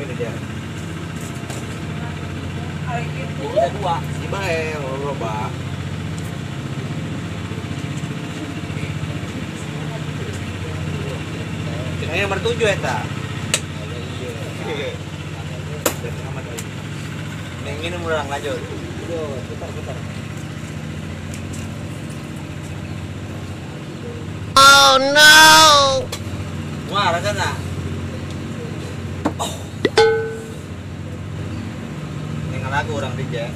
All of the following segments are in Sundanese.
Ini dia. Kita dua, si bae loba. Cek nomor 7 eta. Iya. Neng ini murang lanjut. Putar. Oh no. Wah, rasana. Oh. Neng lagu orang DJ.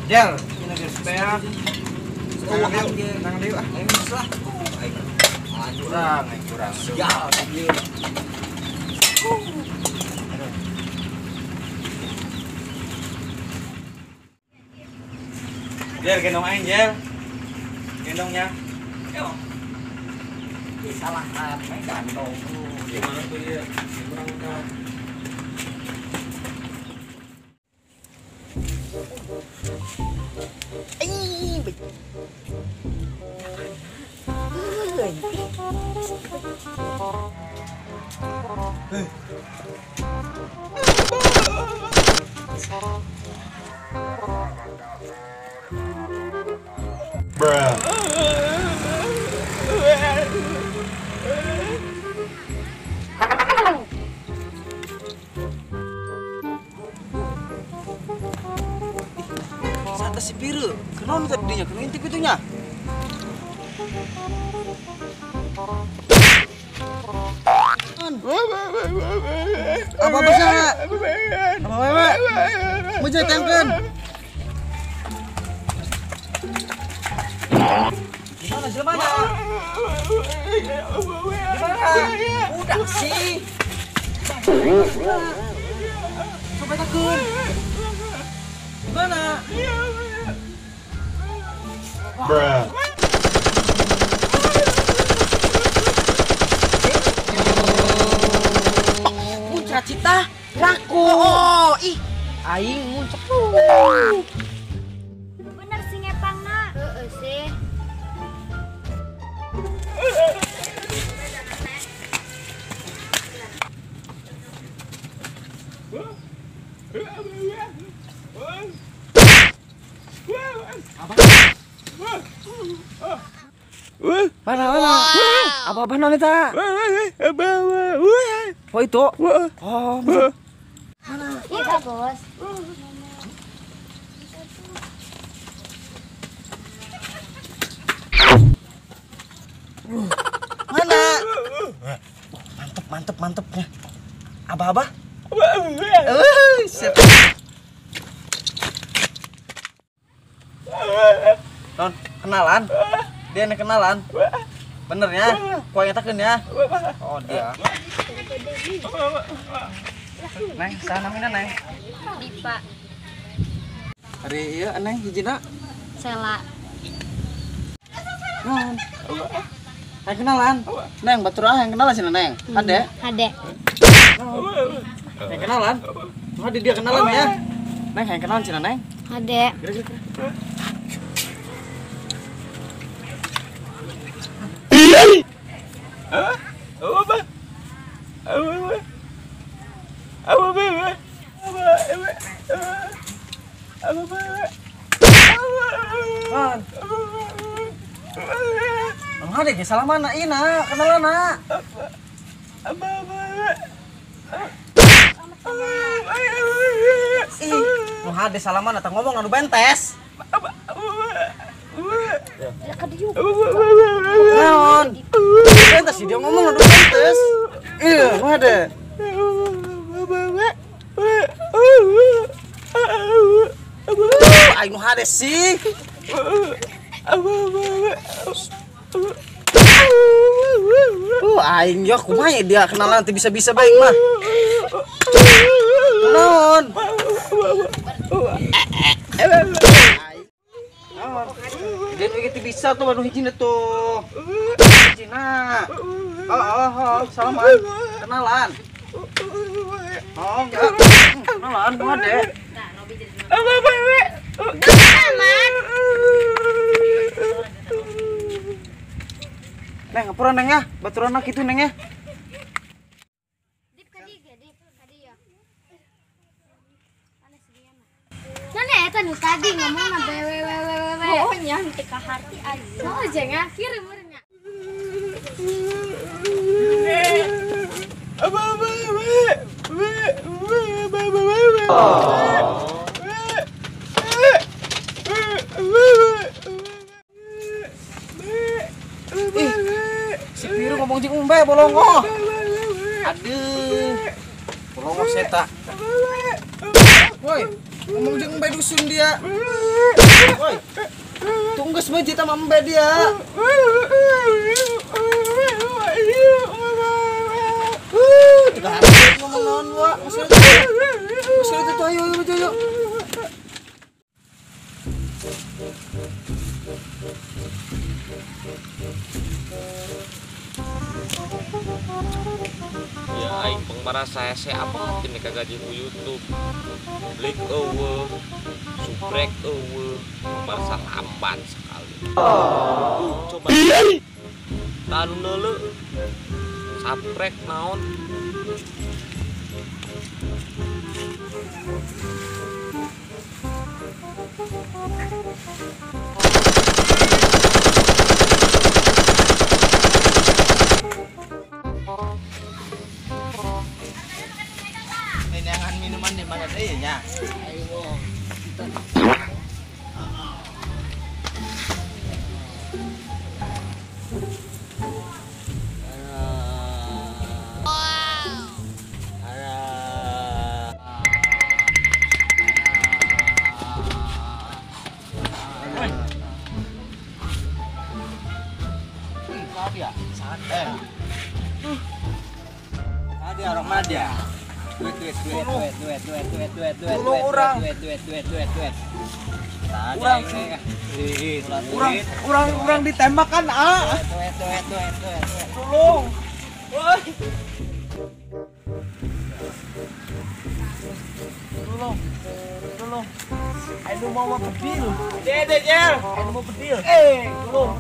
Jel, ini geus teh. Nang deui ah. Geus lah. Kurang, kurang. Sial ieu. Jel, gendong aing, Jel. Gendongnya. Yo. Ih, salah kan, main gantong. Gimana tuh ya? Kurang udah. Bruh. Sata si Piru, kenapa tadinya? Kenapa intip itunya? Apa besar? Apa wewe? Mau jadi tengken? Gimana sih mana? Gimana? Udah sih. Coba takun. Gimana? Bruh. Cita laku. Oh, ih, aing muncul. Bener sih ngepangna. Heeh sih. Mana mana? Apa apa nonita? Oh itu. Oh. Mana? Iya, Bos. Mana? Mantep, mantep, mantepnya. Abah-abah? Siap. Non, kenalan? Dia nih kenalan? Bener ya? Kau yang takeun ya? Oh, dia. Neng, saha namina Neng? Dipa. Ari ieu Neng hijina? Sela. Non. Hai kenalan. Neng, batur ah yang kenalan sih Neng. Hade. Hade. Yang kenalan. Cuma dia kenalan ya. Neng, yang kenalan sih Neng. Hade. Enggak deh, salah mana ina, kenalan nak. Ih, nu hade salah mana tah ngomong anu bentes. Naon? Bentes sih dia ngomong anu bentes. Iya, nu hade. Aing nu hade sih. Aing yo kumaha ya dia kenalan teu bisa-bisa bae mah. Naon? Naon? Dia begitu bisa tuh baru hijina tuh. Hijina. Oh, salaman. Kenalan. Oh, enggak. Kenalan gua deh. Neng, ngapura Neng ya, baturan gitu Neng ya. Dip kadi ge, dip kadi ya. Nane eta nu tadi ngomongna we we we we. Oh nya teu ka harti aing. Oh jeung kirim meureun nya. Si Piru ngomong jeung umbe bolongo. Aduh. Bolongo seta. Woi, ngomong jeung umbe dusun dia. Woi. Tunggu semua cita sama umbe dia. Tidak harus ngomong naon wa. Maksudnya itu ayo ayo ayo. Ya aing pengmarah saya apa ini kagak di YouTube. Like eueuh, subrek eueuh, merasa lambat sekali. Coba tanu neuleu. Saprek naon? Neneangan minuman di mana deui nya? Ayo. Orang ditembak kan, ah. Tolong. Woi. Tolong. Tolong. Ayo mau bedil. Dede, Jel. Ayo mau bedil. Tolong.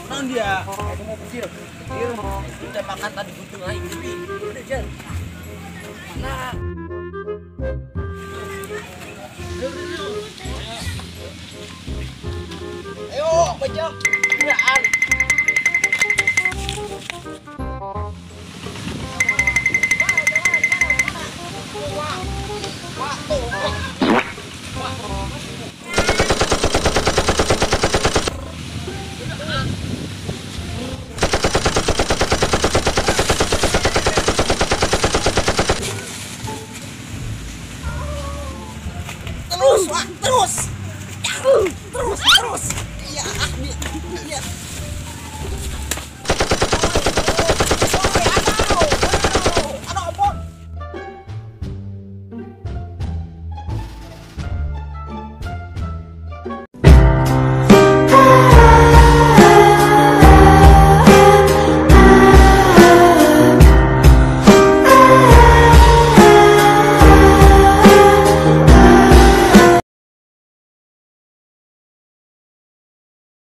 Nang dia. Ayo mau bedil. Bedil. Ditembakan tadi butuh aing gede. Udah, Jel. Nah. Ayo, baca. Kiraan. Terus.